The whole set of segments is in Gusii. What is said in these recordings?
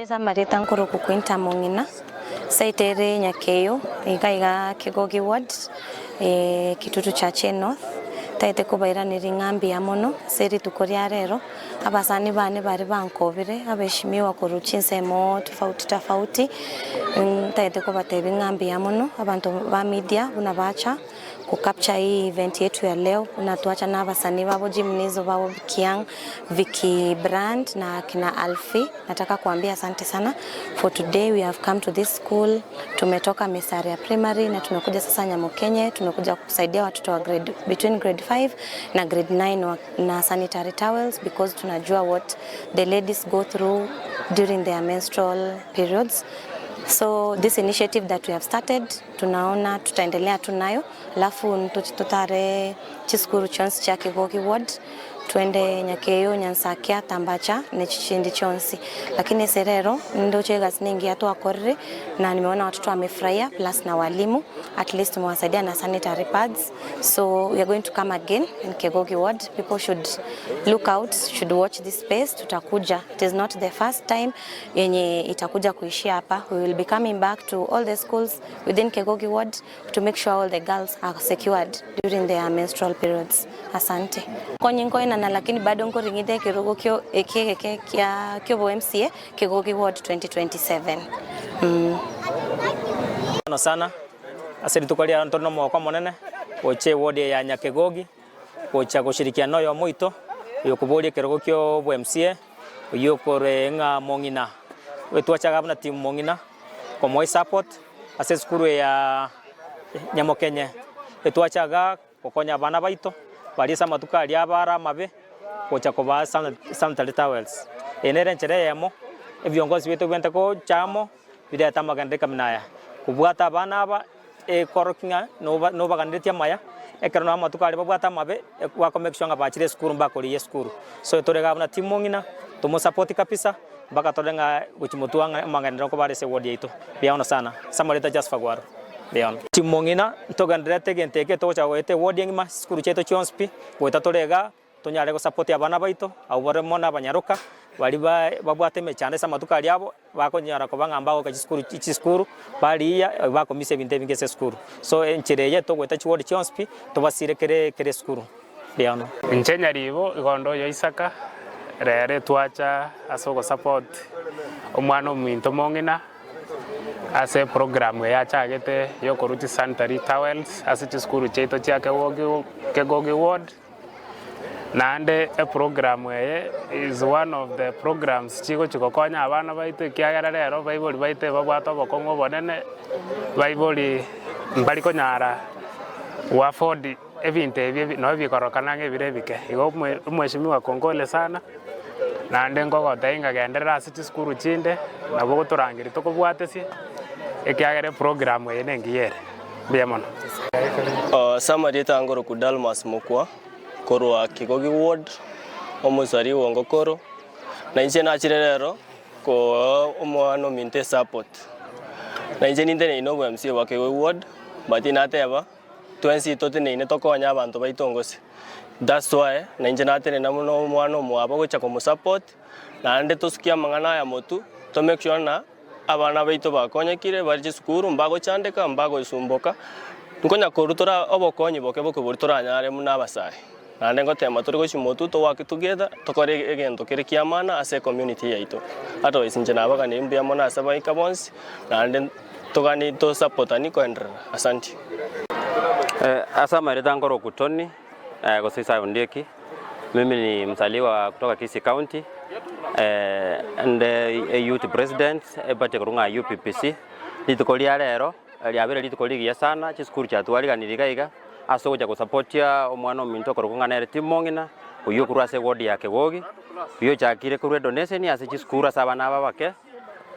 Inche Samarita nkorokwa Quinta Mong'ina, site ere Nyakeyo, iga iga Kegogi ward, Kitutu Church North, ntagete kobairaneria ng'a mbuya mono ase rituko ria rero, abasani bane baria bankobire, abeshimiwa korwa chinsemo tofauti tofauti, ntagete kobatebia ng'a mbuya mono, abanto ba media buna bacha. Ku capture hii event yetu ya leo buna twacha na abasanii babo Jimnizo babo Vicky Young, Vicky Brand na akina Alfie nataka kuambia asante sana for today we have come to this school tumetoka Mesaria Primary na tumekuja sasa Nyamukenye tumekuja kusaidia watoto wa grade, between grade 5 na grade 9 wa, na sanitary towels because tunajua what the ladies go through during their menstrual periods so this initiative that we have started Tunaona tutaendelea tu nayo alafu ntoche totare chisukuru chionsi chia Kegogi ward twende Nyakeyo, Nyansakia, Tambacha ne chichindi chionsi lakini ase rero ndoche egasi nengiya twakorire na nimeona watoto wamefurahia plus na walimu at least tumewasaidia na sanitary pads so we are going to come again in Kegogi ward people should look out should watch this space tutakuja it is not the first time yenye itakuja kuishia hapa. We will be coming back to all the schools within Kegogi ward to make sure all the girls are secured during their menstrual periods. Asante. Konye nkoenana lakini bado nkoring'ite ekerogo kio ekiegeke kia kiobo MCA Kegogi ward 2027. Mm. Mono sana ase rituko riaro ntore nomogoko omonene gocha eward eye ya Nyakegogi gocha goshirikiana na oyomo oito oyokoboria ekerogo kiobo MCA. Oyio okore ng'a mong'ina etwachaga buna team mong'ina komoa esupport ase esukuru eye ya Nyamokenye. Etwachaga gokonya abana baito baria ase amatuko aria abare amabe gocha kobaa sanitary towels. Eye nere enchera eyemo ebiongozi baito bibwenerete gocha amo birete amagenderero kamina aya. Kobwata abana aba ekorokia ng'a noba nobaganeretie amaya, ekero nabo amatuko aria babwate amabe, bako make sure ng'a bachire esukuru mbakorigia esukuru. So tore iga buna team ng'ina, tomo support kabisa, mpaka torore ng'a gochia motwe ng'a amagenderero nkoba are ase eward yaito. Mbuya mono sana. Ase amarieta Jasper Gwaro. Mbuya mono. Team ng'ina, ntogendererete egento eke togochaka goeta eward engima, chisukuru chiaito chionsi pi, goeta tore igaa. Tonyare gosupport abana baito, abwo bare mono abanyaroka, baria ba babwate emechando ase amatuko aria abo, bakonyara koba ng'a mbagoika chisukuru chisukuru, barigia bakomisa ebinto ebinge ase esukuru. So enchera eye togoeta chiward chionsi pi, tobasire kere kera esukuru. Mbuya mono. Inche nyaribo igondo oyo Isaka, rero etwacha ase ogosupport omwana ominto omong'ina ase eprogram eye achagete yokorwa chisanitary towels ase chisukuru chiaito chia Kegogi Kegogi ward. Naende eprogram eye is one of the programs chigochi gokonya abana baito ekiagera rero baibori baito ebabwate obokong'u obonene, baibori mbari konyara go afford ebinto ebi ebi nabo bikororekana ng'a ebire ebike. Igo omwe omweshimiwa kongole sana, naende nkogotebia ng'a genderera ase chisukuru chinde, nabo ogotorangeria tokobwatesie, ekiagera eprogram eye nengiya ere. Mbuya mono. Ase amarieta angoroku Dalmas Mokwa, korwa Kigogi Ward, omosari o Ngokoro, na inche nachire rero koa omwana ominto esupport. Na inche ninteneine obo MCA bwa Kigogi Ward, but nateba twensi toteneine tokonye abanto baito gose. That's why na inche natenena buna omwana omwabo gocha komosupport, naende tosukie amang'ana aya motwe, to make sure ng'a. Abana baito bakonyekire bare chisukuru, mbagochandeka, mbagoisumboka, nkonya korwa tore obokonyi boke boke boria toranyare buna abasae. Naende ngotema tore gochia motwe to work together, tokore egento kere ki'amana ase ecommunity yaito. Otherwise inche nabaganirie mbuya mono ase abaika bonsi, naende togani tosapotani koenderera. Asanti. Ase amaereta nkorokwa Tony, gose Isaya Ondieki. Mimi ni mzaliwa kutoka Kisii County, inde e youth president eparty ekorwa ng'a UPPC. Rituko ria rero riabeire rituko rigiya sana, chisukuru chiatwariganirie iga iga ase ogocha gosapotia omwana ominto okorokwa ng'a nere Tim Mong'ina, oyio okorwa ase eward ya Kegogi, oyio ochakire korwa edonation ase chisukuru ase abana aba abake,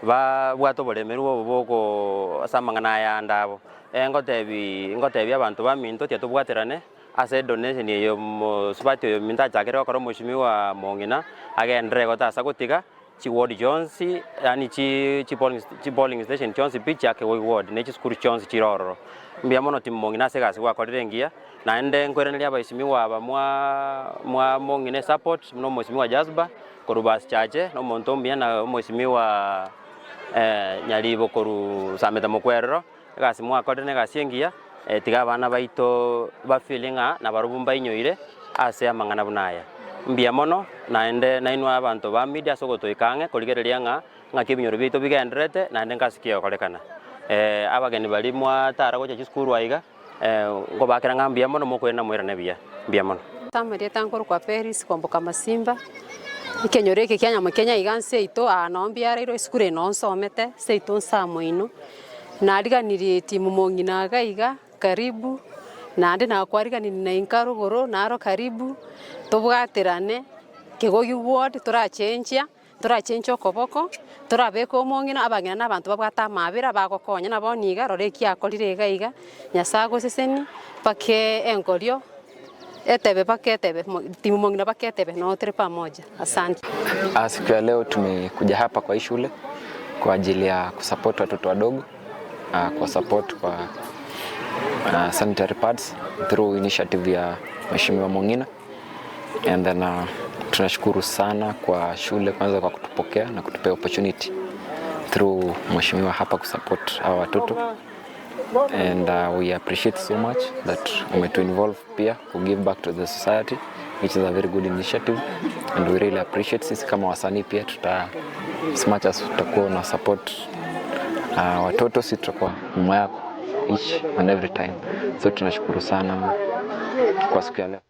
babwate oboremerwa obo boko ase amang'ana aya ande abo. Ngotebi ngotebia abanto baminto tiga tobwaterane. Ase edonation eye omosubati oyo ominto achakire gokora omoshimiwa mong'ina, agenderere gotasa gotiga chiward chionsi yaani chi chipolling chipolling station chionsi pi chia Kegogi ward ne chisukuru chionsi chire ororo. Mbuya mono team mong'ina ase egasi gwakorire engiya, naende nkoiraneria abaeshimiwa aba mwa mwa mong'ina esupport buna omweshimiwa Jasper korwa Basi Chache na omonto omuya na omweshimiwa. Nyaribo korwa Sameta Mokwerero, egasi mwakorire na egasi engiya, tiga abana baito ba feel ng'a nabarobwo mbainyoire ase amang'ana buna aya. Mbuya mono naende nainwe abanto ba media ase ogotoika ang'e korigereria ng'a ng'aki ebinyoro biaito bigendererete naende ngasi ki egokorekana. Abageni baria mwatara gocha chisukuru aiga, nkobakera ng'a mbuya mono mokoirana moirane buya. Mbuya mono. Amarieta nkorokwa Peris kwamboka Masimba, ekenyoro eke kia Nyamokenya iga nse yaito aa noo mbiareirwe esukuru eye noo nsomete, seito nsa moino, nariganirie timu mong'ina iga iga karibu, naende nakwariganirie na inka rogoro naro karibu, tobwaterane, kegogi ward torachenchia. Torachenche okoboko, torabeke omong'ina, abang'ina na abanto babwate amaabera bagokonya, na bono iga, rora eki akorire iga iga, Nyasae agosesenie, mpaka enkorio etebe mpaka etebe, timu mong'ina mpaka etebe, noo tore pamoja. Asante. Siku ya leo tumekuja hapa kwa hii shule kwa ajili ya kusupport watoto wadogo kwa support kwa sanitary pads through initiative ya Mheshimiwa Mong'ina and then tunashukuru sana kwa shule kwanza kwa kutupokea na kutupea opportunity through mheshimiwa hapa kusupport hawa watoto and we appreciate so much that umetu involve pia ku give back to the society which is a very good initiative and we really appreciate. Sisi kama wasanii pia tuta as much as tutakuwa na support watoto, sisi tutakuwa nyuma yako each and every time, so tunashukuru sana kwa siku ya leo.